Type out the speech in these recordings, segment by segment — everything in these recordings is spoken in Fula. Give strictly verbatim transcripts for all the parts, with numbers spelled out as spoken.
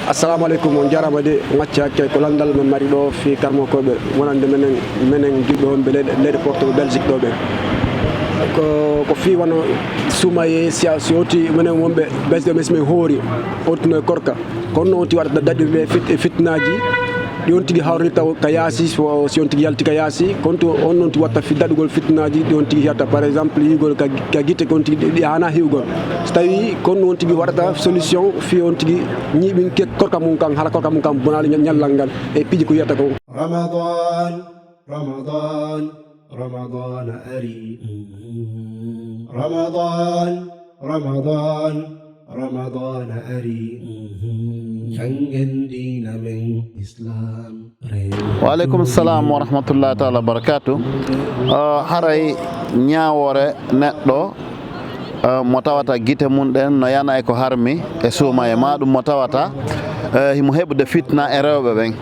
Assalamu aleykum, on jarama de, on acci hakke ko landal men mari ɗo fi karmokoɓe wonande menen, menen giɗɗo homɓe leyɗe, leyɗe porto ɓe Belgique ɗo ɓe. Ko, ko fi wano sumaye, si a, si oti menen wonɓe Belgique ɗo, men si men hoori, ortuno e korka. Kono noon on tigi waɗata daɗirɗe fit-, e fitnaji, ɗi on tigi hawrita o ka yaasi, so, si on tigi yalti ka yaasi, kono to on noon tigi watta fi-, daɗugol fitnaji, ɗi on tigi hiyata, par exemple, yigol ka, ka gite, kon tigi ɗi, ɗi hana hiwgol. So tawi kon noon tigi waɗata solution, fi on tigi ñiiɓin ke korka mum kan, hala korka mum kan bonaali ña-, ñallal ngal, e piiji ko yiyata kon. Ramadan, Ramadan, Ramadan ari. Ramadan, Ramadan, Ramadan ari. Janngen diina men Islam. Wa aleykum salam wa rahmatullahi taala wa barakatuh. Uh, haray ñaawoore neɗɗo, uh, mo tawata gite mum ɗen no yana e ko harmi e suumaye, ma ɗum mo tawata, uh, himo heɓude fitna e rewɓe ɓen.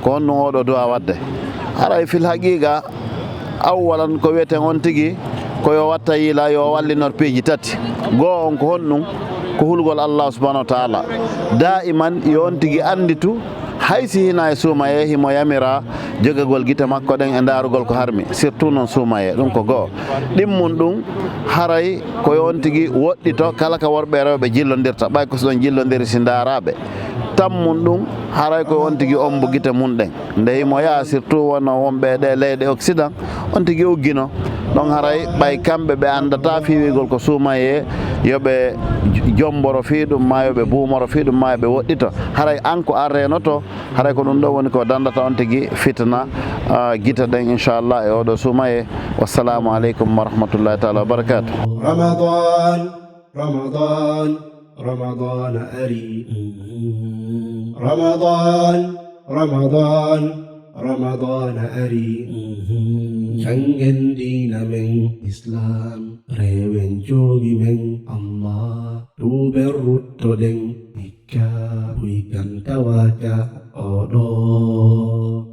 Ko honɗum oɗo duwa waɗde? Haray fil haqiqa, awwalan ko wiyeten on tigi, ko yo watta yiila, yo wallinor piiji tati. Goo on ko honɗum? Ko hulgol Allah subhanahu wa taala. Daiman yo on tigi anditu, hay si hina e suumaye, himo yamira jogagol gite makko ɗen e ndaarugol ko harmi, surtout noon suumaye, ɗum ko goo. Ɗimmun ɗum, haray ko yo on tigi woɗɗito kala ka worɓe e rewɓe jillondirta, ɓay ko si ɗon jillondiri si ndaaraɓe. Tammun ɗum, haray ko on tigi ombo gite mum ɗen. Nde himo yaha, surtout wono wonɓe e ɗe leyɗe Occident, on tigi uggino. Ɗon haray ɓay kamɓe ɓe andata fiwigol ko suumaye, yo ɓe j-, jomboro fii ɗum, ma yo ɓe buumoro fii ɗum, ma yo ɓe woɗɗito. Haray an ko an reenoto, haray ko ɗum ɗo woni ko dandata on tigi fitna, ah, gite ɗen, inchallah, e oɗo suumaye. Wassalamu aleykum wa rahmatullahi taala wa barakatuh. Ramadan, Ramadan, Ramadan ari. Ramadan, Ramadan, Ramadan ari. Janngen diina men Islam, rewen joomi men Allah, tuuben ruttoɗen, hikka buy kan tawaaka oɗo.